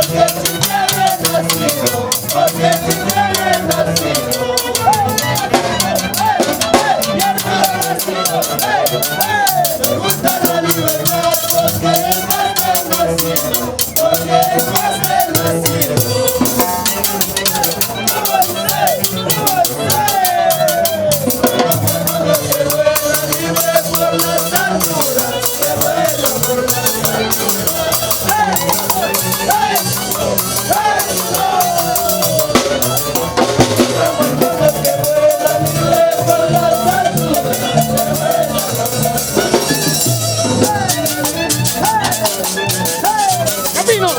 Porque libre he nacido. Me gusta la libertad porque es más que nacido, porque es más que nacido. Que vuela libre por las alturas, que vuela por las alturas. Que vuela libre por las alturas, que vuela por las ¡Camino!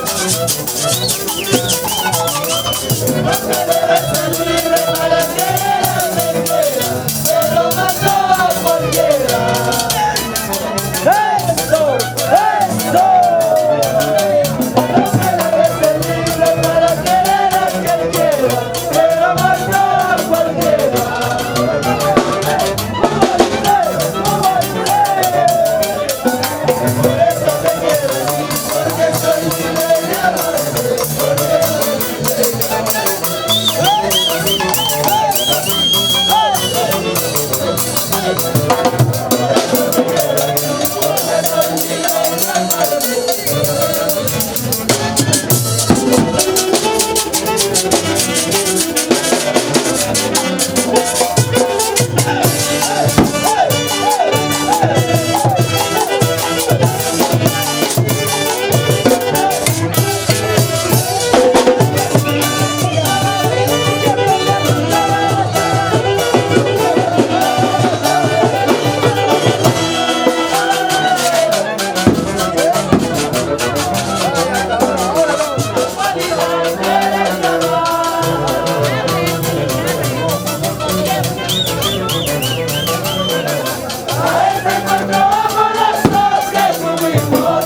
Porque debe ser libre para querer a quien quiera, pero más no a cualquiera. ¡Eso! ¡Eso! Porque debe ser libre para querer a quien quiera, pero más no a cualquiera. Por eso te quiero, porque soy libre de amarte, porque soy libre de amarte. Porque soy libre de amarte. A ese cuerpo amoroso que tuvimos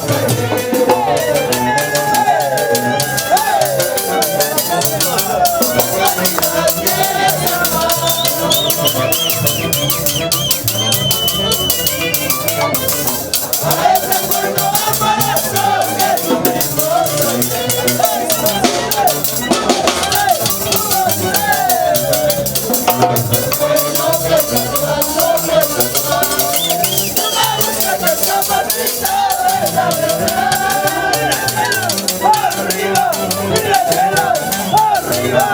A ese cuerpo amoroso que tuvimos. ¡Arriba! ¡Arriba!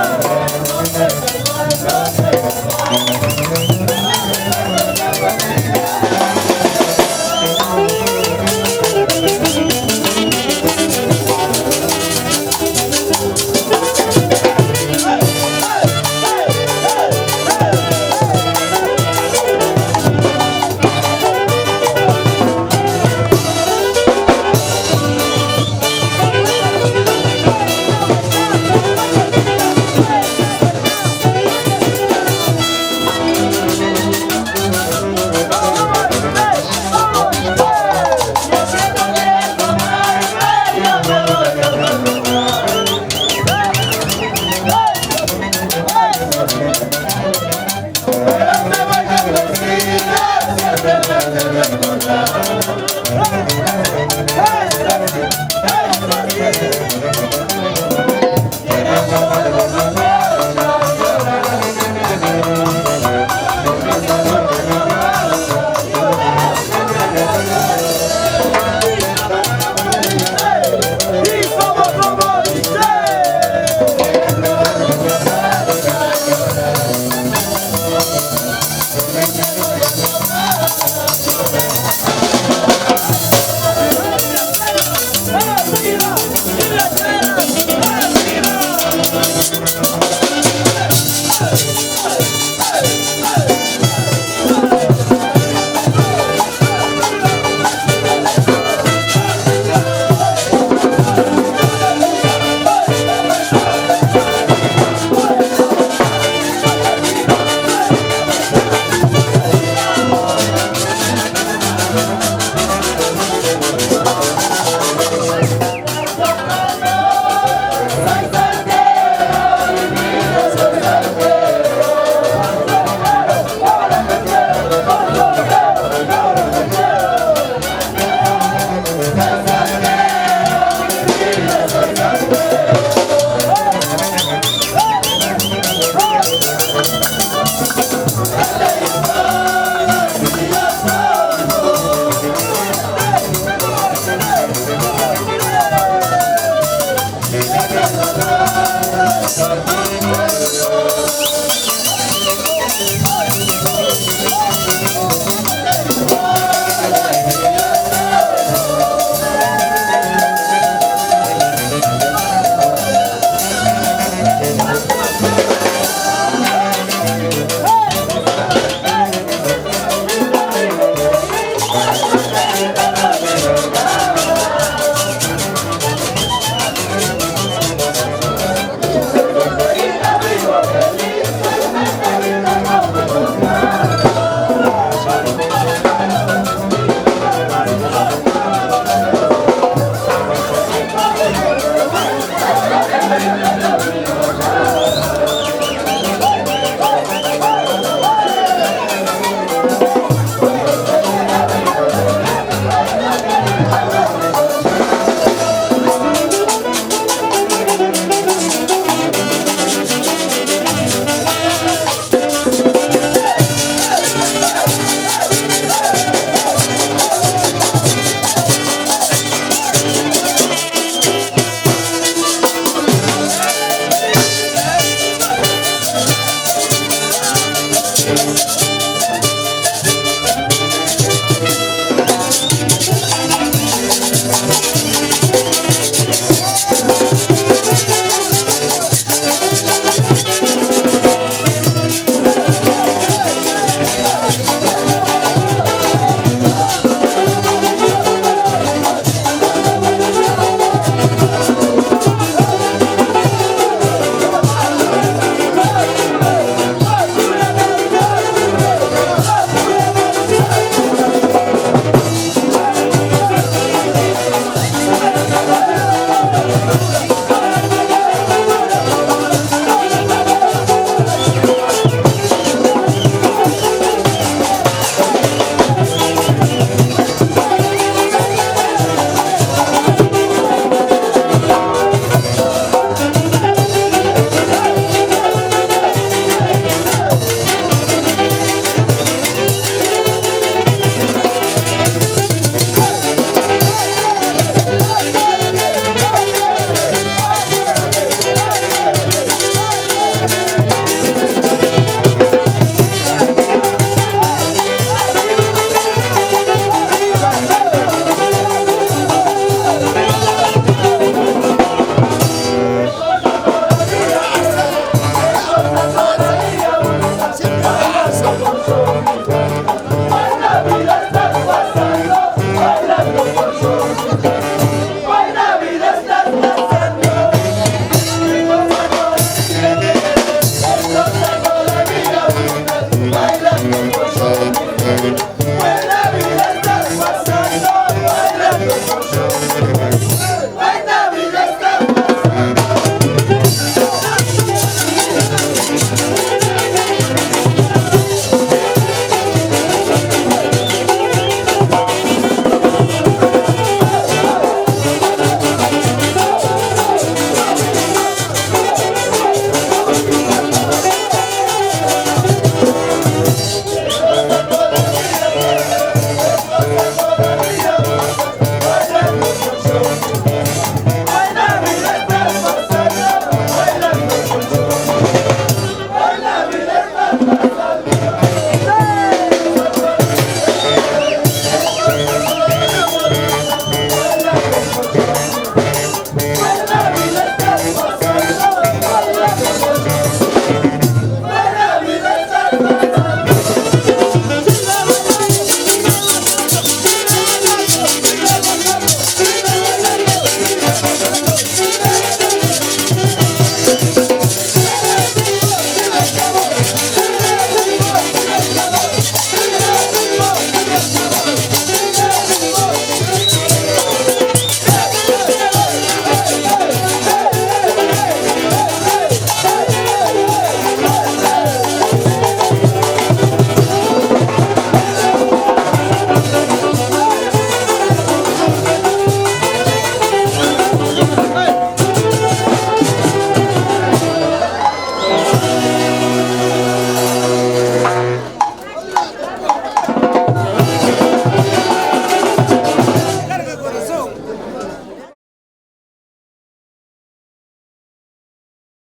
Pero me voy de vecina, siempre me hace recordar. ¿Y cómo, cómo dice? ¡Arriba! ¡Arriba! Soy